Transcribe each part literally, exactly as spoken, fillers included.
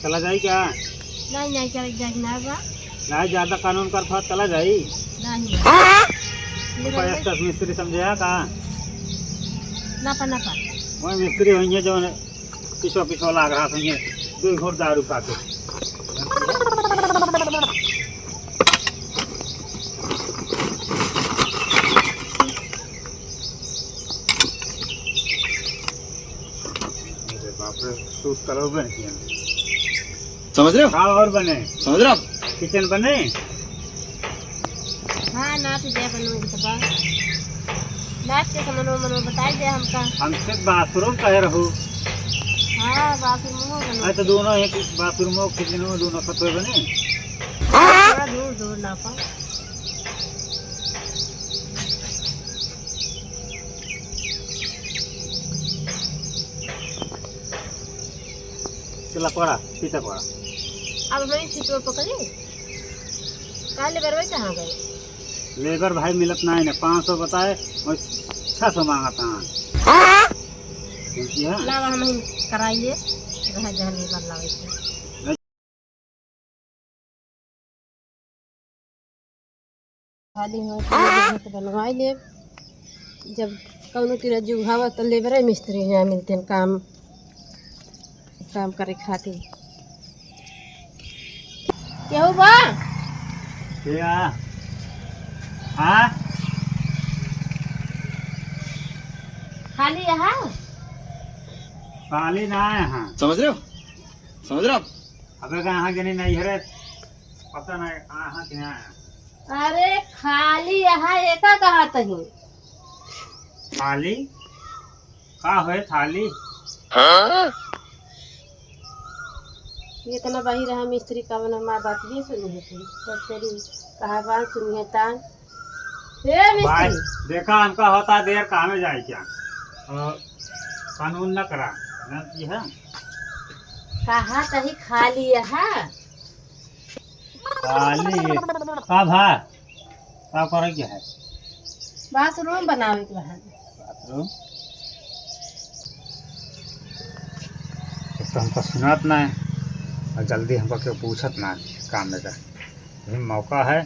चला जाई क्या? नहीं, नहीं, चला जाई ना बा। नहीं, ज्यादा कानून कर फात चला जाई। नहीं। तो का एक मिस्त्री समझे है का? ना पा, ना पा। वही मिस्त्री होइहैं जो पिछवा पिछवा लाग रहा था, ये दो घोट दारू खा के। अरे बाप रे, सूट करो बन किया। समझ रहे हो? हाँ, और बने। समझ रहे हो आप? किचन बने? हाँ, नाप दे, बनो, तो बा। नाप के समनो मनो बताई दे हमका। हमसे बाथरूम कहे रहू। हाँ, बाथरूम हो बनो। अरे, तो दोनों एक बाथरूम हो, किचन हो, दोनों कतोय बने? थोड़ा दूर, दूर नापा। चला पड़ा, पीछे पड़ा। अब हमें खिचवा पकड़ी। का लेबर भाई कहाँ गए? लेबर भाई मिलत ना है ना, पाँच सौ बताए और छह सौ मांगत हैं। ठीक है? लावा हम ही कराइए, रह जा लेबर लावे के। खाली हो तो लेबर तो बनवाई लेब। जब कौनो की जुगावा तो लेबरे मिस्त्री यहाँ मिलते हैं काम, काम करे खातिर। केहू बा? के आ? हाँ? खाली यहाँ? खाली ना है, हाँ। समझ रहे हो? समझ रहे हो आप? अबे कहाँ के नहीं, नहीं है रे। पता नहीं कहाँ के नहीं आया। अरे खाली यहाँ एका कहा तही। खाली? का होए थाली? हाँ? ये इतना बही रहा मिस्त्री का बना माँ बात ये सुनी है तू। तो तेरी कहा बात सुनी है तान। ए भाई, मिस्त्री। देखा हमका होता देर कामे जाए क्या? और कानून न करा, गलती है। कहा तही खाली है। खाली? का भा? का करे के है? बाथरूम बनावे के बा। बाथरूम? एक तो हमका सुनात ना है, और जल्दी हमका केहू पूछत ना है काम में का। यही मौका है,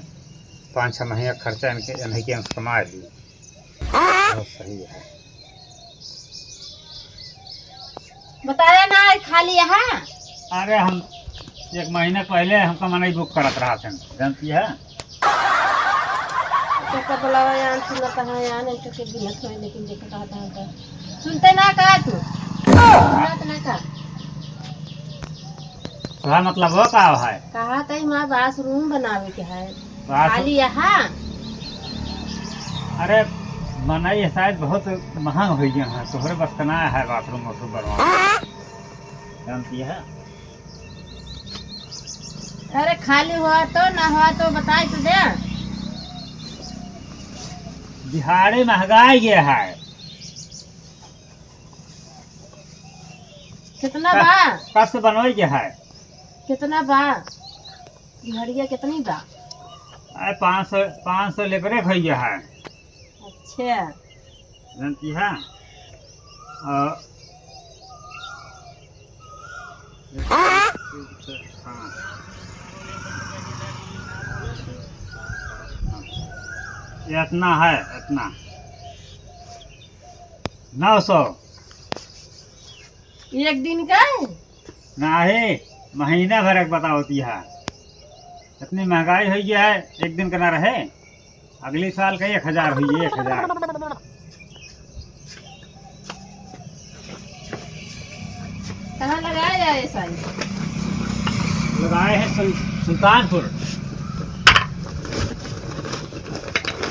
पाँच छः महीने का खर्चा इनके, इन्हीं के हम कमा लिए। बहुत सही है। बताया ना, खाली यहाँ। अरे, हम एक महीना पहले हमका मनई बुक करत रहा थे, जानती है? तो का बुलावा यान सुनत है, यान एक के बिना कोई, लेकिन देखो कहा था हमका। सुनते ना का तू? सुनत ना का? तोहार मतलब हो का है? कहा तई माँ बाथरूम बनावे के है। बाथरूम? खाली यहाँ? अरे, मनई शायद बहुत महंग हो गया है, तोहरे बस का ना है बाथरूम वाथरूम बनवावे। जानती है? अरे, खाली हुआ तो ना हुआ तो बताई तो दे। दिहाड़ी महंगाई ये है। कितना कब, बा? कब से बनवाई के है? कितना बा? दिहाड़िया कितनी बा? अरे, पाँच सौ, पाँच सौ लेबरे भैया है। अच्छा। जानती है? और हाँ। ये इतना है, इतना। नौ सौ। एक दिन का? नाही, महीना भर एक बतावती है। इतनी महंगाई हुई है, एक दिन का ना रहे। अगली साल का एक हजार हुई, एक हजार। कहाँ लगाया जाए साई? लगाए हैं सुल-, सुल्तानपुर।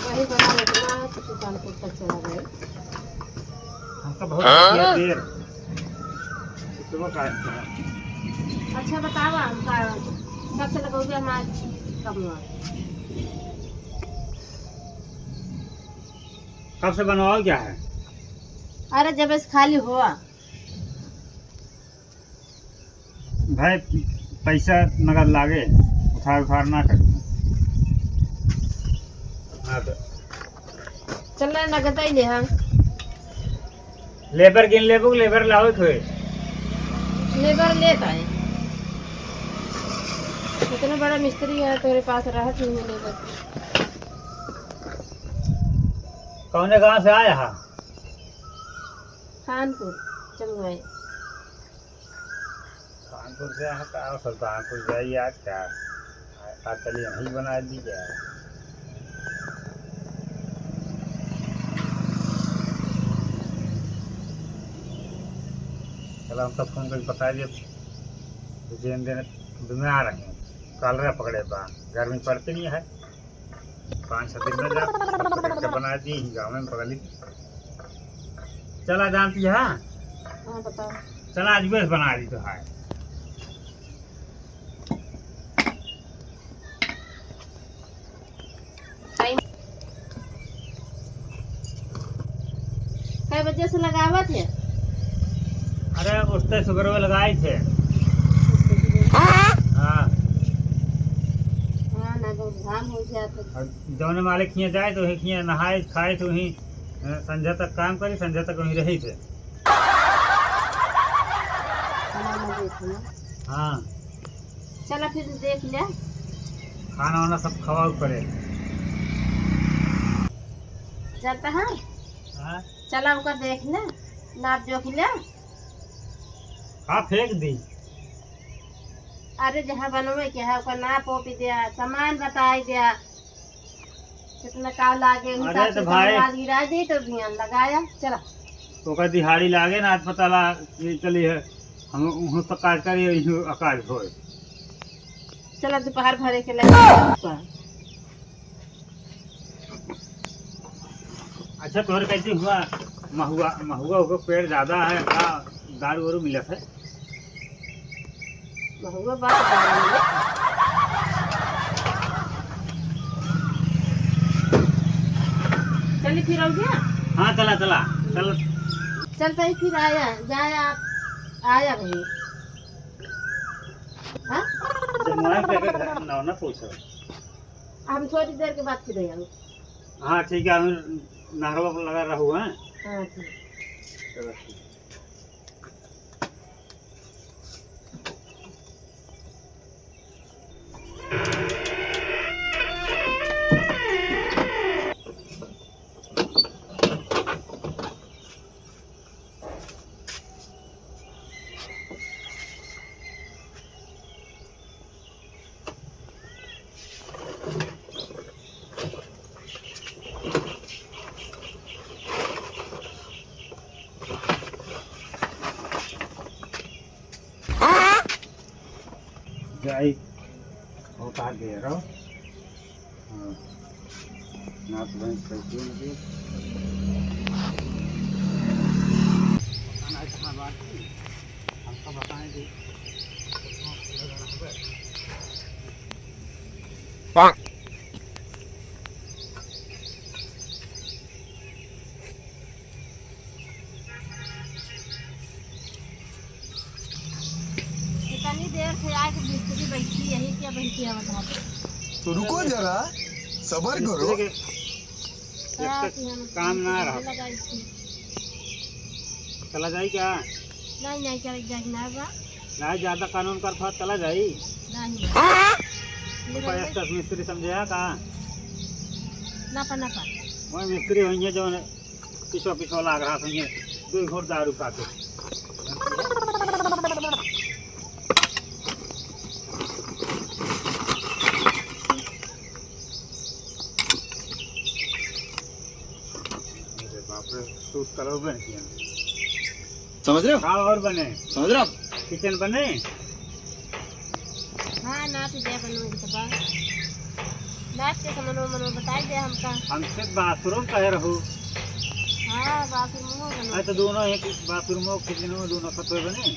वही बना लेते ना, तो सुल्तानपुर तक चला गए। हमका बहुत हाँ? देर, देर। इतना टाइम था। अच्छा बतावा, हमका कब से लगोगे हमारे कमवा? कब से बनवाओ क्या है? अरे जब इस खाली हुआ। भाई, पैसा नगद लागे, उधार उधार ना करी। हाँ तो। चल ना, नगद ही ले हम। लेबर गिन लेबू, लेबर लाओ थे। लेबर लेत आए। इतना बड़ा मिस्त्री है, तोरे पास रहत नहीं मिलेगा। कौने गांव से आया है? खानपुर, जमुआई। कानपुर से यहाँ का सुल्तानपुर जाई आज का? आज चलिए यहीं बना दी क्या? चलो, हम सब फोन करके बता दिए, दो तीन दिन बीमार रहे, कॉलरा पकड़े बा, गर्मी पड़ती नहीं है। पाँच छः दिन में जा, तब तक एक बना दी, गाँव में बगली। चला जानती है? हाँ, बताओ। चला, आज बेस बना दी तो है। टाइम कै बजे से लगावत है? अरे, उठते सुबह लगाई थे। हाँ। हाँ, ना तो घाम हो जात है। और जौने मालिक हियाँ जाए तो वही हियाँ नहाए खाए तो वहीं, अ, संझा तक काम करी, संझा तक वहीं रही थे। खाना ना देखना। हाँ। चला फिर देख ले। खाना वाना सब खवाऊ पड़े। चलता है? हाँ? चला ओकर देख ले, नाप जोख ले। हाँ, फेंक दी। अरे जहाँ बनवे के है, ओकर नाप ओपी दिया, सामान बताई दिया। कितना का लागे, अरे हिसाब तो से भाई। सामान आज गिरा दी तो ध्यान लगाया। चला। ओकर दिहाड़ी लागे ना, आज पता ला, ये चली है। हम उहों तक काज करी, इहों अकाज होए। चला, दोपहर भरे के लगे। अच्छा, तोहरे कैसे हुआ? महुआ, महुआ, उहुआ पेड़ ज्यादा है का? दारू वारू मिलत है? महुआ बात दारू मिले। चली फिर, आओ क्या? हाँ, चला, चला, चल। चलते ही फिर आया, जाए आप, आया भाई। हाँ? जब मोबाइल पे के घर ना, ना पूछो। हम थोड़ी देर के बाद फिर आएंगे। हाँ, ठीक है, हम नहरवा पर लगा रहू, हैं? हाँ, ठीक। चलो, ठीक। जाई, होता दे रहो। हाँ। नाथ भाई कैसे लगे? पता नहीं कहाँ बात की, हमको बताएंगे। इतनी देर से आके मिस्त्री बैठी, यही क्या बैठी है वहाँ पे? तो रुको जरा, सबर करो। मिस्त्री के जब तक काम ना रहा। चला जाई क्या? नहीं, नहीं, चला जाई ना बा। नहीं, ज्यादा कानून कर फात चला जाई। नहीं। ऊपर एक मिस्त्री समझे है का? ना पा, ना पा। वही मिस्त्री होइहैं जो पिछवा पिछवा लाग रहा था, ये दो घोट दारू पा के। अरे बाप रे, सूट कलर बन गया। समझ रहे हो? का और बने? समझ रहे हो आप? किचन बने? हाँ, नाप दे बनवे के बा। नाप के सामान वामान बताई दे हमका। हमसे बाथरूम कहे रहू। हाँ, बाथरूम हो बनवे। अरे तो दोनों एक बाथरूम हो, किचन हो, दोनों साथ बने।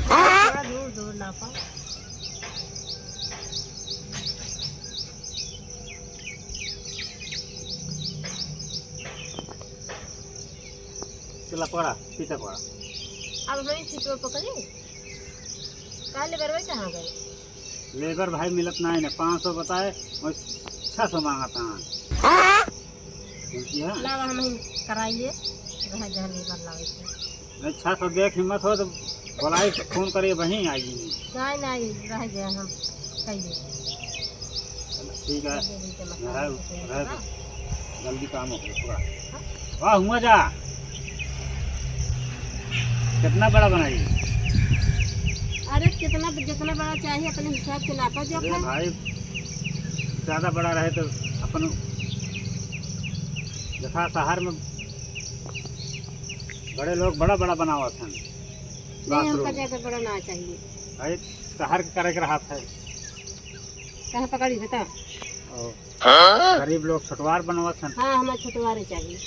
थोड़ा दूर दूर नापा। चला पड़ा, पीछे पड़ा। अब हमें छिटवा पकड़ी। का लेबर भाई कहाँ गए? लेबर भाई मिलत ना है ना, पाँच सौ बताए और छः सौ मांगत हैं। ठीक है। लावा हम ही कराइए, रह जा लेबर लावे के। नहीं, छः सौ देख हिम्मत हो तो बोलाई, फोन करिए, वहीं आइए। नहीं, नहीं, रह गए हम। खाइए। ठीक है। दे दीजिए, मसाला रहे, कुछ नहीं रहे। जल्दी काम हो गया पूरा। हाँ? वाह, हुआ जा। कितना बड़ा बनाई? अरे, कितना, जितना बड़ा चाहिए, अपने हिसाब से नापा जो अरे है। भाई, ज्यादा बड़ा रहे तो अपन देखा, शहर में बड़े लोग बड़ा बड़ा बनावत हैं नहीं, हमका bathroom। ज्यादा बड़ा ना चाहिए। भाई, शहर के करे के रहत है। कहाँ पकड़ी, बता। ओ, हाँ? गरीब लोग छोटवार बनवत हैं। हाँ, हमारे छोटवारे चाहिए।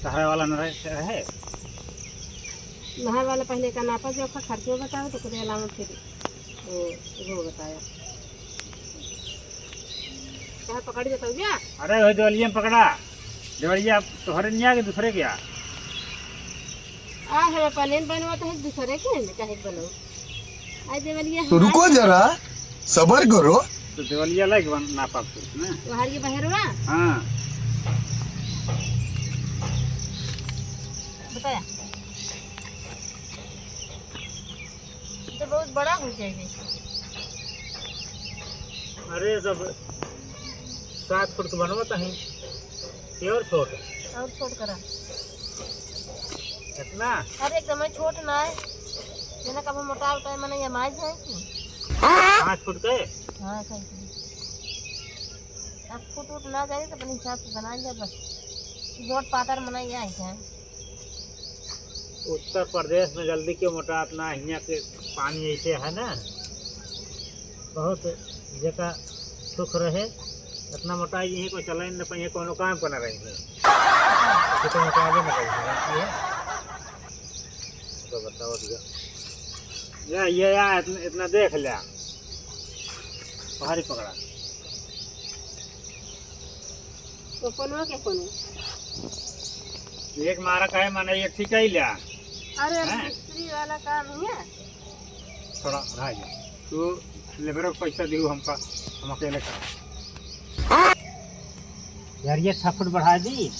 शहर वाला न रहे, रहे। महल वाला पहले का नापा जोखा, खर्चो बताओ, तो ओकरे अलावा फिर वो, वो बताया। कहाँ पकड़ देता हूँ क्या? अरे, वही देवलिया में पकड़ा। देवलिया तोहरे नहीं आगे, दूसरे के आ। आ, हम अपने बनवा तो है, दूसरे के में काहे बनाऊँ? आ, देवलिया तो हमारे रुको जरा, सबर करो। तो देवलिया लायक बन-, नापा कुछ ना। तोहार ये बहेरवा? हाँ। बताया। तो बहुत बड़ा हो जाएगा। अरे, सब सात फुट के बनवत हैं, ये और छोट। और छोट करा। इतना? अरे, एकदम ही छोट ना है, जेना कब मोटा होता है, मने ये माइज है कि? पाँच फुट के? हाँ, सही है। अब फुट उट ना जाए तो अपने हिसाब से बना लिया बस। बहुत पातर मना ये है। उत्तर प्रदेश में जल्दी क्यों मोटात ना, हियाँ के पानी ऐसे है ना, बहुत जेका सुख रहे, इतना मोटाई यहीं कोई चले न पाइए, कोनो काम को ना रही है। तो मोटावे ना करी है, ये तो बताओ दिया। या, ये या, इतना, इतना देख लिया, भारी पकड़ा। तो कोनो के कोनो। एक मारा काहे माने, एक ठीक ही लिया। अरे, हैं? मिस्त्री वाला काम ही है। थोड़ा बढ़ा दे। तू लेबर को पैसा दियो हमका, हम अकेले का। यार, ये छह फुट बढ़ा दी।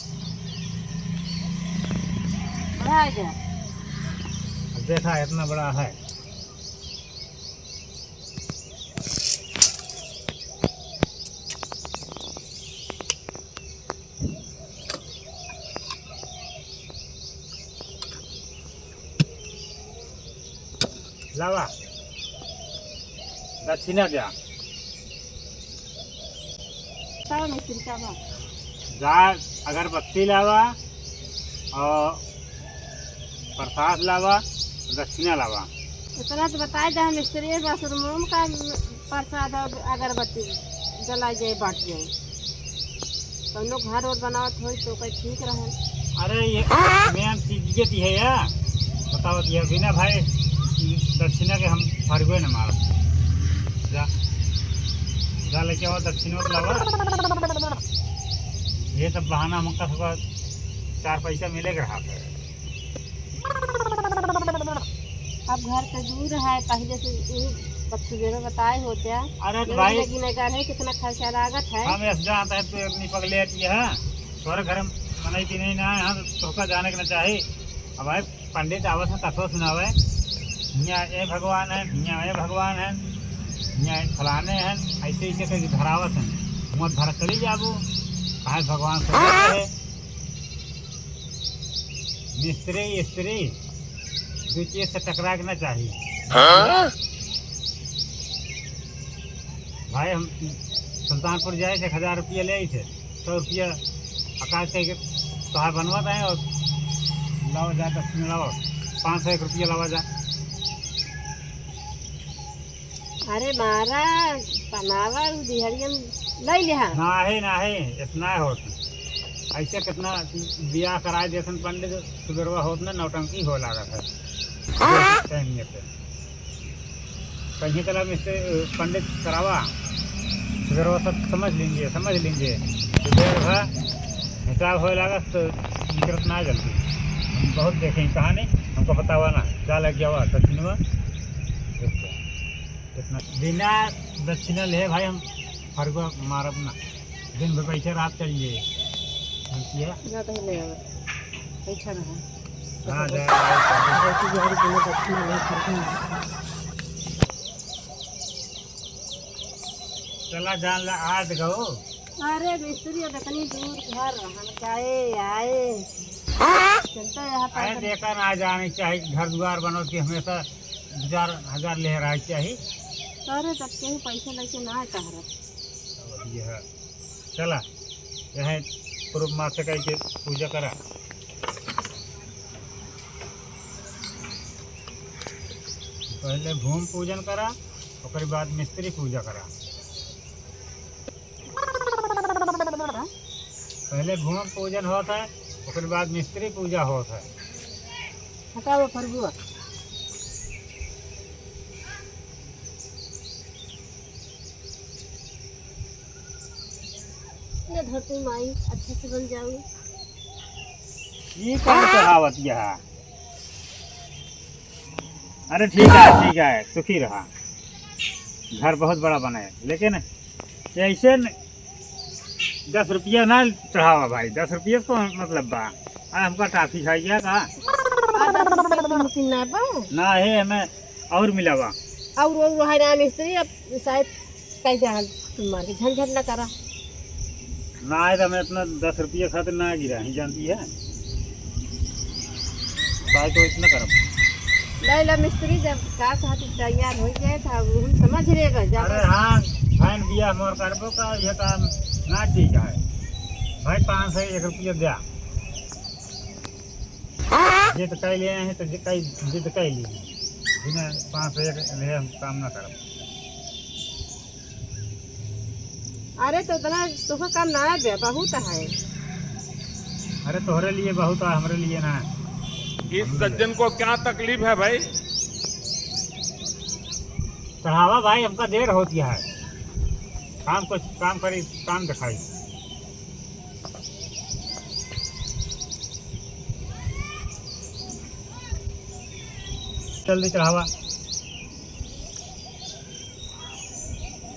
बढ़ा दे। अब देखा, इतना बड़ा है। लावा। दक्षिणा द्या। का मिस्त्री का बा? जा, अगरबत्ती लावा और प्रसाद लावा, दक्षिणा लावा। इतना तो बताए दे, हम मिस्त्री बस मोम का प्रसाद और अगरबत्ती जलाई जाए, बाँट जाए। कौनो घर और बनावत होई तो ओकर ठीक रहे। अरे ये main चीज ये दी है या, बताओ ये बिना भाई दक्षिणा के हम फरबे न मारब। जा, जा लेके आओ दक्षिणा के लावा। ये सब बहाना हमका सबका चार पैसा मिले के रहा है। अब घर तो दूर है, पहले से यही बच्चे जरा बताए होते हैं। अरे तो भाई, लगी नहीं जाने कितना खर्चा लागत है। हम ऐसे जानते हैं तो इतनी पगले आती है, तोहरे घर में मनई की नहीं ना है, हम तोहका जाने के ना चाही। अब भाई पंडित आवत है, कथो सुनावे, हियाँ ए भगवान है, हियाँ ए भगवान है, हियाँ फलाने हैं, ऐसे ऐसे करके धरावत हैं। मत धर चली जाबू, काहे भगवान से है। मिस्त्री, स्त्री, दो चीज से टकरा के ना चाहिए। हाँ? भाई, हम सुल्तानपुर जाए थे, एक हजार रुपया ले आए थे, सौ रुपया अकाज के तोहार बनवा दें और लावा जा, दक्षिणा लावा, पाँच सौ एक रुपया लावा जा। अरे मारा, बनावा, उ दिहरियन लई लिहा। नाही, नाही, इतना होत। ऐसे कितना बियाह कराए देसन पंडित, सुबेरवा होत ना, नौटंकी हो लागत है। टाइम ये पे। कहीं कला में से, अ, पंडित करावा, सुबेरवा सब समझ लीजिए, समझ लीजिए। सुबेरवा हिसाब होए लागत तो निकलत ना जल्दी। हम बहुत देखें कहानी, हमको बतावा ना, क्या लग गया हुआ, सचिनवा? देखते हैं। इतना बिना दक्षिणा ले भाई हम फरवा मारब ना। दिन भर बैठे रात चल जाए। हम किया? जा पहले आवे। बैठा रहा। हाँ, जा। रोटी बिहारी बिना दक्षिणा ले फरवा मारब। चला जान ला, आज गओ। अरे मिस्त्री, अब इतनी दूर घर, हम जाए आए, चलते यहाँ अरे पैदल। देखा ना, जाने चाही, घर दुआर बनत के हमेशा दो चार हजार ले रहा चाही। अरे तब केहू पैसा लेके ना टहरत। अब ये है, चला, यह पूर्व माथे कई के पूजा करा। पहले भूमि पूजन करा, ओकरे बाद मिस्त्री पूजा करा। पहले भूमि पूजन होत है, ओकरे बाद मिस्त्री पूजा होत है। हटाओ फरबुआ। ये धरती माई अच्छे से बन जाऊ। ये कौन चढ़ावत यहाँ? अरे ठीक है, ठीक है, सुखी रहा। घर बहुत बड़ा बने, लेकिन ऐसे न, दस रुपया ना चढ़ावा भाई, दस रुपया को मतलब बा। आ, हमका टाफी खाई गया का? आ, दस रुपया तो मुमकिन ना बा। ना है, हमें और मिला बा। और, और है ना मिस्त्री, अब शायद कई जहाँ तुम मार के झंझट ना करा। ना आए तो हमें इतना दस रुपया खातिर ना गिरा, ही जानती है। भाई तो इतना करब। ले ला मिस्त्री, जब का खातिर तैयार हो गए था, वो हम समझ लेगा, ज्यादा अरे हाँ, बहन बिया हमार करबो का, ये काम ना ठीक है। भाई पाँच सौ एक रुपया द्या। जिद कई लिए हैं तो जिद कई, जिद कई लिए। बिना पाँच सौ एक ले हम काम ना करब। अरे तो इतना तोहका काम ना है बे, बहुत है। अरे तोहरे लिए बहुत है, हमरे लिए ना है। इस सज्जन को क्या तकलीफ है भाई? चढ़ावा भाई, हमका देर होती है। काम कुछ काम करी, काम दिखाई। जल्दी चढ़ावा।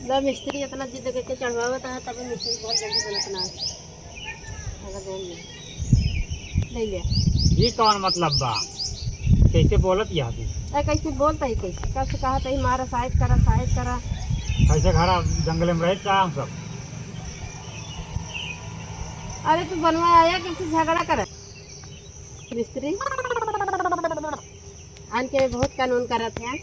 ला मिस्त्री इतना जिद करके चढ़वावत है, तब मिस्त्री बहुत जल्दी बनत ना है। अगर जान ले। ले ले। ये कौन मतलब बा? कैसे बोलत यह तू? अरे कैसे बोलता ही कैसे? कब से कहा था, "मारा साइड करा, साइड करा।" कैसे घरा जंगल में रहे का हम सब? अरे तू बनवा आया, कैसे झगड़ा करा? मिस्त्री, आन के बहुत कानून करत है।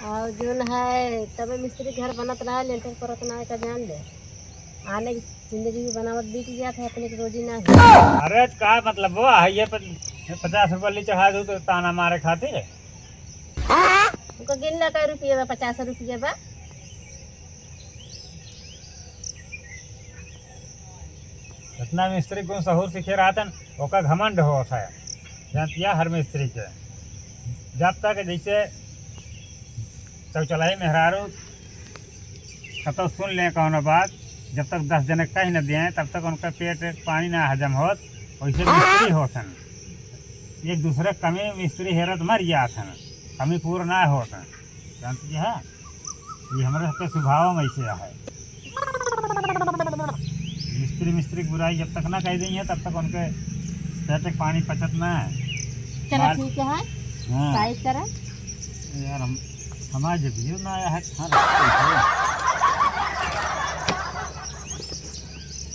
और जोन है, तबे मिस्त्री घर बनत रहा, लेंटर परत ना है, का जान ले। आने की जिंदगी भी बनावत बीत गया था, अपने की रोजी ना है। अरे, का मतलब वो है, ये पच-, पचास रुपया ली चढ़ा दूँ तो ताना मारे खातिर? उनको गिन ला, कै रुपये बा, पचास रुपये बा। इतना मिस्त्री गुण सहूर सीखे रहतन, ओका घमंड होत है, जानतिया हर मिस्त्री के। जब तक जैसे शौचालय मेहरारू कतौ सुन लें कौनो बात, जब तक दस जने कह न दें, तब तक उनका पेट पानी ना हजम होत, वैसे मिस्त्री होत हन। एक दूसरे कमी मिस्त्री हेरत मर जात हन, कमी पूर्ण ना होत हन। जानती है, ये हमरे सबके स्वभाव में ऐसे है। मिस्त्री, मिस्त्री की बुराई जब तक ना कह देंगे, तब तक उनके पेट के पानी पचत ना है। चला, बात ठीक है, हाँ। साइड करा। यार, हम, हमारे जब ये ना आया है, कहाँ रखते हैं?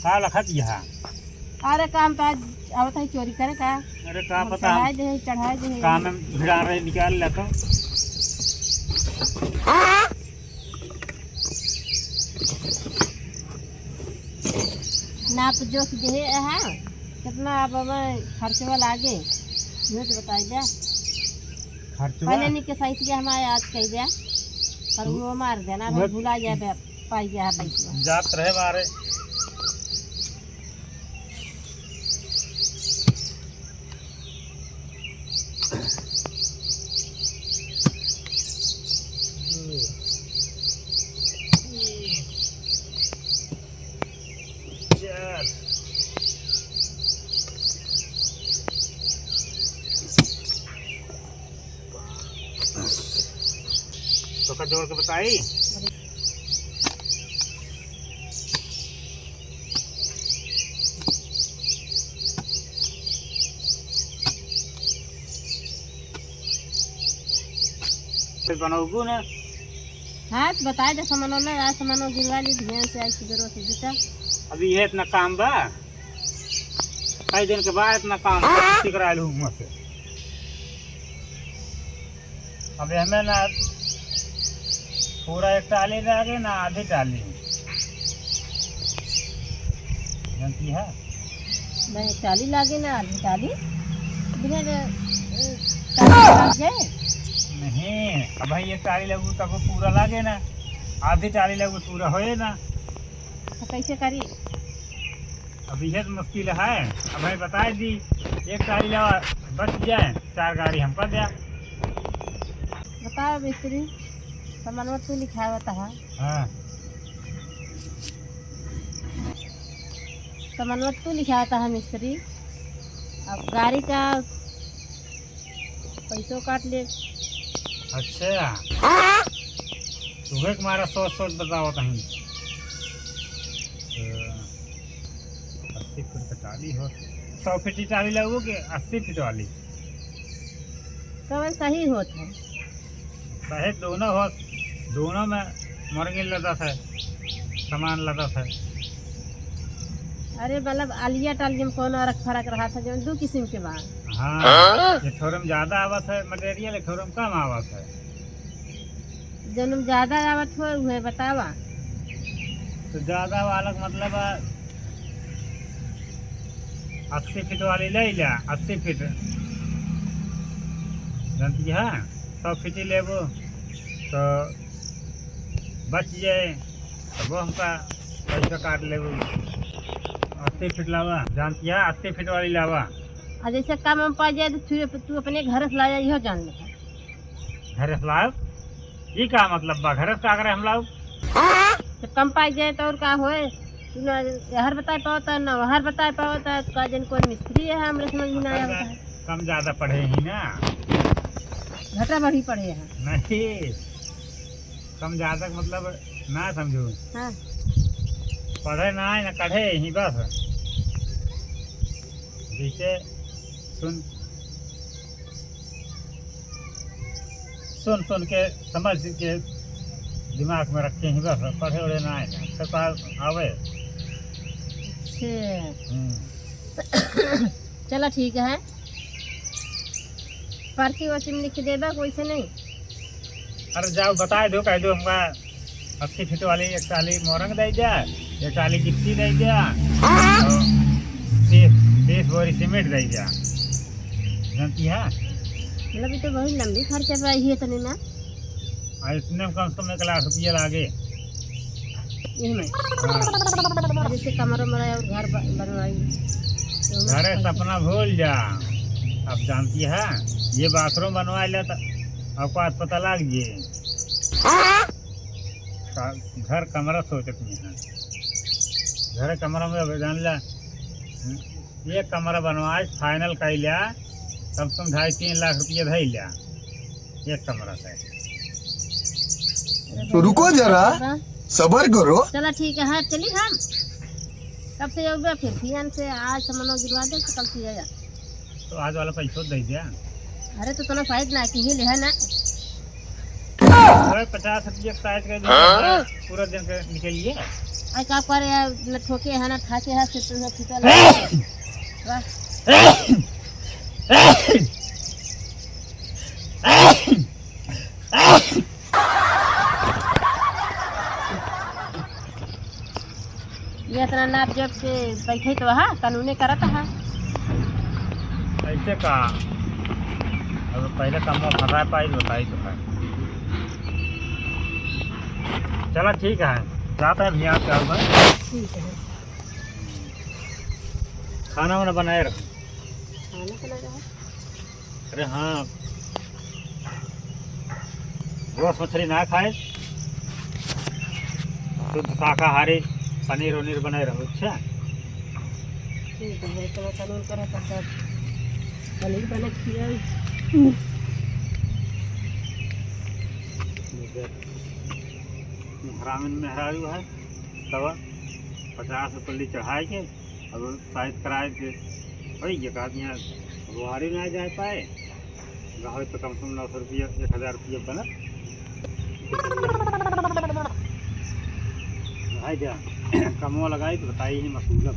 का लखत यहाँ? अरे काम तो आज आवत है चोरी करे का। अरे का हम पता चढ़ाए हम दे, चढ़ाए दे। काम में भिड़ा रहे, निकाल ले तो। नाप जोख दे है, कितना अब हमें खर्चवा लागे, झूठ बताई दे। खर्चवा? पहले निके सहित के हमारे आज कह दे, पर वो मार देना, वो भुला जाए, पाई गया है पैसा। जात रहे बारे। तोका जोड़ के बताई? फिर बनौबू ने। हाँ, तो बताए दे सामानो ना, आज सामानो गिरवा ली, ध्यान से आज सुबेरो से जुटा। अभी ये इतना काम बा, कई दिन के बाद इतना काम बा, छुट्टी करा लूँ हुआं से। अब हमें ना पूरा एक टाली लागे ना आधी टाली, जानती है? नहीं, टाली लागे ना आधी टाली, बिना, अ, टाली लाग जाए। नहीं, अब भाई एक टाली लगू तब वो पूरा लागे ना, आधी टाली लगू पूरा होए ना। तो कैसे करी? अब यह तो मुश्किल है। अब भाई बताए दी, एक टाली लावा, बच जाए, चार गाड़ी हमका द्या। बताओ मिस्त्री, सामानवा तू लिखावत है। हाँ। सामानवा तू लिखावत है मिस्त्री, अब गाड़ी का पैसो काट ले। अच्छा, तुहे के मारा सोच सोच बतावत हई। तो अस्सी फीट के टाली हो, सौ फीट की टाली लगबो कि अस्सी फीट वाली? कवन सही होत है? सही दोनों होत, दोनों में मोरंगी लदत है, समान लदत है। अरे मतलब आलिया टालिया में कौन फर्क रहा था, जो दो किस्म के बा। हाँ, हाँ? ये ठोरम ज्यादा आवत है मटेरियल, ये ठोरम कम आवत है। जौन ज्यादा आवत हो, उहे बतावा। तो ज्यादा वाला का मतलब, अस्सी फीट वाली ले ला, अस्सी फीट। जानती है, सौ फीट ही लेबो, तो बच जाए, तो वो हमका पैसा काट लेबो। अस्सी फीट लावा, जानती है, अस्सी फीट वाली लावा। आ जैसे कम में पा जाए, तो तू, तू अपने घर से ला जा, इहो जान ले। घर से लाओ? ई का मतलब बा? घर से का करे हम लाओ? जब कम पाई जाए तो और का होए? तू ना हर बताए पावता, ना हर बताए पावता, तो का जन कौन मिस्त्री है, हमरे समझ में ना आवता है। कम ज्यादा पढ़े ही ना। घटा बढ़ी पढ़े हैं। नहीं, कम ज्यादा का मतलब ना समझो। हाँ। पढ़े ना है, ना कढ़े ही बस। जैसे सुन, सुन सुन के, समझ के दिमाग में रखे ही बस, पढ़े उढ़े ना आए ना, तो का आवे? अच्छा। हम्म। चला ठीक है, पर्ची वर्ची में लिख देबा, कोई से नहीं। अरे जाओ बताए दो, कह दो हमका अस्सी फीट वाली एक टाली मोरंग दे द्या, एक टाली गिट्टी दे द्या, और तीस, तीस बोरी सीमेंट दे द्या। जानती है? मतलब, ये तो बहुत लंबी खर्चा पड़ी है इतने में। आ, इतने में कम से कम एक लाख रुपया लागे। यही में? हाँ। जैसे कमरा वमरा और घर ब-, बनवाई, तो ओमे घरे पैसा सपना भूल जा। अब जानती है, ये बाथरूम बनवा ले तो औकात पता लग जे। का-, घर कमरा सोचत नहीं है। घर कमरा में अब जान ला, एक कमरा बनवाए, फाइनल कइ ल्या, कम से कम ढाई तीन लाख रुपया धइ ल्या एक कमरा से। तो रुको जरा, सबर करो। चला ठीक है, हाँ, चली हम। कब से जाओगे फिर? फिर से आज सामानो गिरवा दे, तो कल से आया। तो आज वाला पैसो दे दिया। अरे, तो तोला साइड ना की ही ले है ना। अरे, पचास रुपया का साइड का दिया, हाँ? पूरा दिन के निकलिए। आई का करे यार, न ठोके है, ना ठाके है, सिर्फ तो फीता लगा। वाह। ये इतना नाप जोख के बैठे तो हा, कानूने करत हा। ऐसे का? अब पहले कमवा फंसा पाई, बताई तो है। चला ठीक है, जाता है भैया, क्या हुआ? ठीक है। खाना वाना बनाए रखो। खाना बनाए रखो। अरे हाँ, रोस मछली ना खाए, शुद्ध शाकाहारी, पनीर उनीर बनाए रहो, अच्छा? ठीक है, तो पनीर करे तो सब पनीर बने खियाई। हरामिन मेहरारू है, तब पचास रुपये चढ़ाए के अब साइत कराए के, भाई, ये कहत यहाँ बुहारी ना जाए पाए, रहो तो कम से कम नौ सौ रुपया, एक हजार रुपया बनत। भाई जा, कमवा लगाई तो बताई ही मसूला।